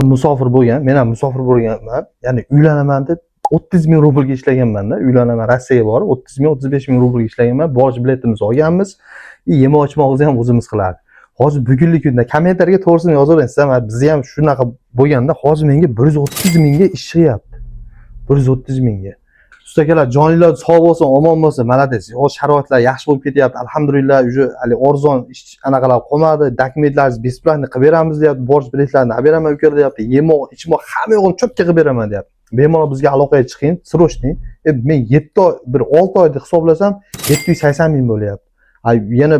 Musofir bo'lgan, men ham musofir bo'lganman. Ya'ni uylanaman deb 30 000 rublga ishlaganmanda. Uylanaman, Rossiyaga borib 30 000, 35 000 rublga ishlaganman. Borish biletimizni olganmiz и yemoq ichmog'imizni ham o'zimiz qilardik. Hozir bugungi kunda kommentariyga to'g'risini yozavering siz ham, bizni ham shunaqa bo'lganda, hozir menga 130 000ga ish chiqyapti, 130 000ga. Usta akalar, joninglar sog' bo'lsin, omon bo'lsin, молодец. Hozir sharoitlar yaxshi bo'lib ketyapti, alhamdulillah. Уже haligi arzon ish anaqalar qolmadi. Dokumentlaringizni бесплатно qilib beramiz deyapti, borish biletlarini olib beraman uka deyapti, yemoq ichmoq hamma yo'g'ini чётко qilib beraman deyapti. Bemalol bizga aloqaga chiqing срочный. Men 7 oy, bir 6 oy deb hisoblasam, 780 000 bo'lyapti. A yana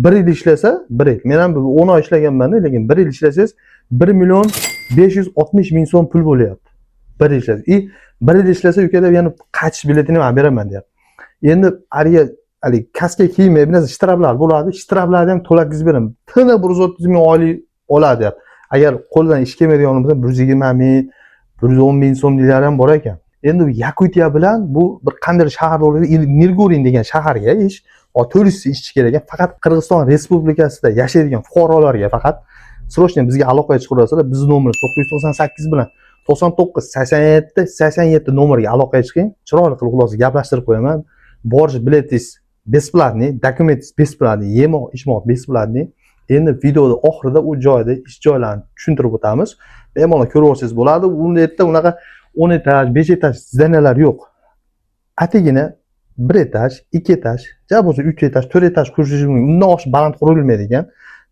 bir yil ishlasa, bir yil, men ham bir 10 oy ishlaganmanda, lekin bir yil ishlasangiz, 1 560 000 so'm pul bo'lyapti bir yil ishlasa. И bir yil ishlasa ukada, yana qaytish biletini ham beraman deyapti. Endi haligi kaska kiymay, bir narsa shtraflar bo'ladi, shtraflarni ham to'latkazib beraman. Tiniq 130 000 oylik oladi deyapti. Agar qo'ldan ish kelmaydigan bo'lsa, 120 000, 110 000 so'mliklar ham bor ekan. Endi Yakutiya bilan bu bir qandaydir shaharda bo'ladi, Nirgurin degan shaharga ish, 400 ishchi kerak ekan, faqat Qirg'iziston Respublikasida yashaydigan fuqarolarga faqat. Срочно bizga aloqaga chiqaverasizlar. Bizni nomer 998 bilan 99 87 87 nomeriga aloqaga chiqing. Chiroyli qilib, xulosa gaplashtirib qo'yaman. Borish biletingiz бесплатный, dokumentingiz бесплатный, yemoq ichmoq бесплатный. Endi videoda oxirida u joyda ish joylarini tushuntirib o'tamiz, bemalol ko'rib olsangiz bo'ladi. Unda yerda unaqa 10 etaj, 5 etaj здания lar yo'q, atigina bir etaj, ikki etaj, ja bo'lsa uch etaj, to'rt etaj qurilishi mumkin, undan oshiq baland qurilmaydi ekan.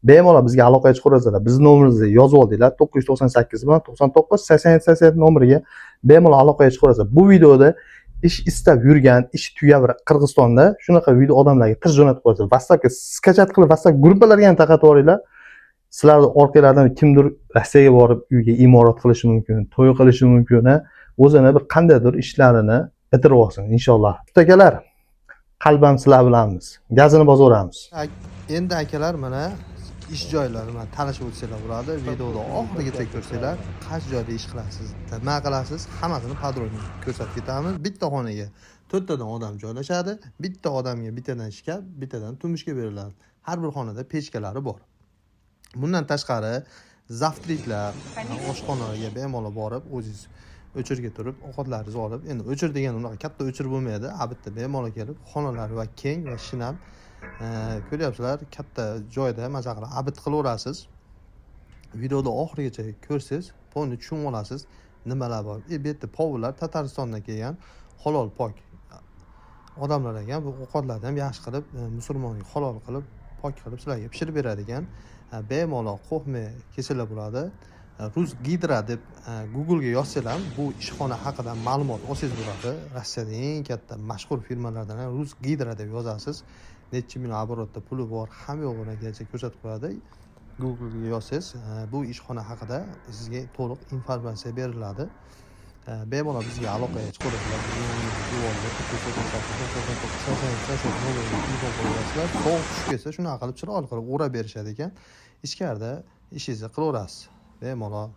Bemalol bizga aloqaga chiqaverasizlar. Bizni nomerimizni yozib oldinglar, 998 bilan 99 87 87 nomeriga bemalol aloqaga chiqaverasizlar. Bu videoda ish istab yurgan, ish tugab Qirg'izistonda, shunaqa video odamlarga tez jo'natib qo'yasizlar. WhatsAppga скачать qilib, WhatsApp gruppalarga ham tarqatib yuboringlar. Sizlarni orqanglardan kimdir Rossiyaga borib, uyga imorat qilishi mumkin, to'y qilishi mumkin, a? O'zini bir qandaydir ishlarini bitirib olsin, inshaalloh. Akalar, qalban sizlar bilanmiz, gazini bosaveramiz. Endi akalar, mana ish joylari bilan tanishib o'tsanglar bo'ladi. Videoda oxirigacha ko'rsanglar, qaysi joyda ish qilasiz, nima qilasiz, hammasini подробно ko'rsatib ketamiz. Bitta xonaga to'rttadan odam joylashadi. Bitta odamga bittadan shkaf, bittadan tumbuchka beriladi. Har bir xonada pechkalari bor. Bundan tashqari, завтрак lar, oshxonaga bemalol borib, o'zingiz o'chirga turib, ovqatlaringizni olib, endi o'chir degan unaqa katta o'chir bo'lmaydi, a bitta bemalol kelib, xonalar va keng va shinam. Ko'ryapsizlar, katta joyda maza qilib обед qilaverasiz. Videoda oxirigacha ko'rsangiz, полный tushunib olasiz nimalar bor. И bu yerda повар lar Tataristondan kelgan, halol pok odamlar ekan. Bu ovqatlarni ham yaxshi qilib, musulmonga halol qilib, pok qilib sizlarga pishirib beradi ekan. Bemalol qo'hma kelsalar bo'ladi. Rus Gidra deb Googlega yozsanglar ham, bu ishxona haqida ma'lumot olsangiz bo'ladi. Rossiyada eng katta mashhur firmalardan ham Rus Gidra deb yozasiz, necha million оборот da puli bor, hamma yo'g'ini ko'rsatib qo'yadi. Googlega yozsangiz, bu ishxona haqida sizga to'liq informatsiya beriladi. Bemalol bizga aloqaga chiqaverasizlar. Bizning 998 99 87 87 nomeriga telefon qilaverasizlar. Sovuq tushib ketsa, shunaqa qilib, chiroyli qilib o'rab berishadi ekan. Ichkarida ishingizni qilaverasiz bemalol.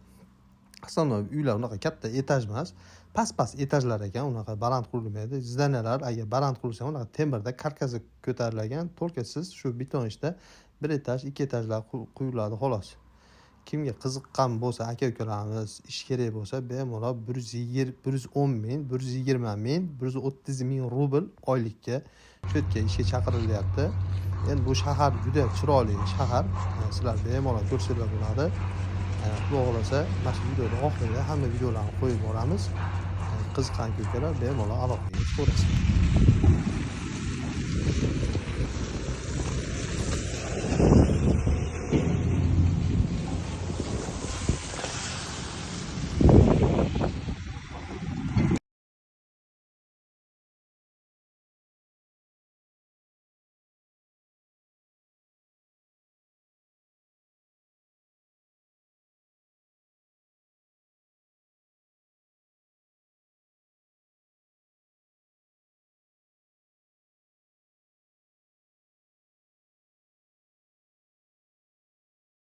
Основной uylar unaqa katta etaj emas, past past etajlar ekan, unaqa baland qurilmaydi здания lar. Agar baland qurilsa ham, unaqa temirda karkasi ko'tarilgan, только siz shu beton ishda bir etaj, ikki etajlar quyiladi, xolos. Kimga qiziqqan bo'lsa aka ukalarimiz, ish kerak bo'lsa, bemalol 110 000, 120 000, 130 000 rubl oylikka shu yerga ishga chaqirilyapti. Endi bu shahar juda chiroyli shahar. Sizlar bemalol ko'rsanglar bo'ladi. Xudo xohlasa, mana shu videoni oxirida hamma videolarni qo'yib boramiz. Qiziqqan aka ukalar bemalol aloqaga chiqaverasizlar.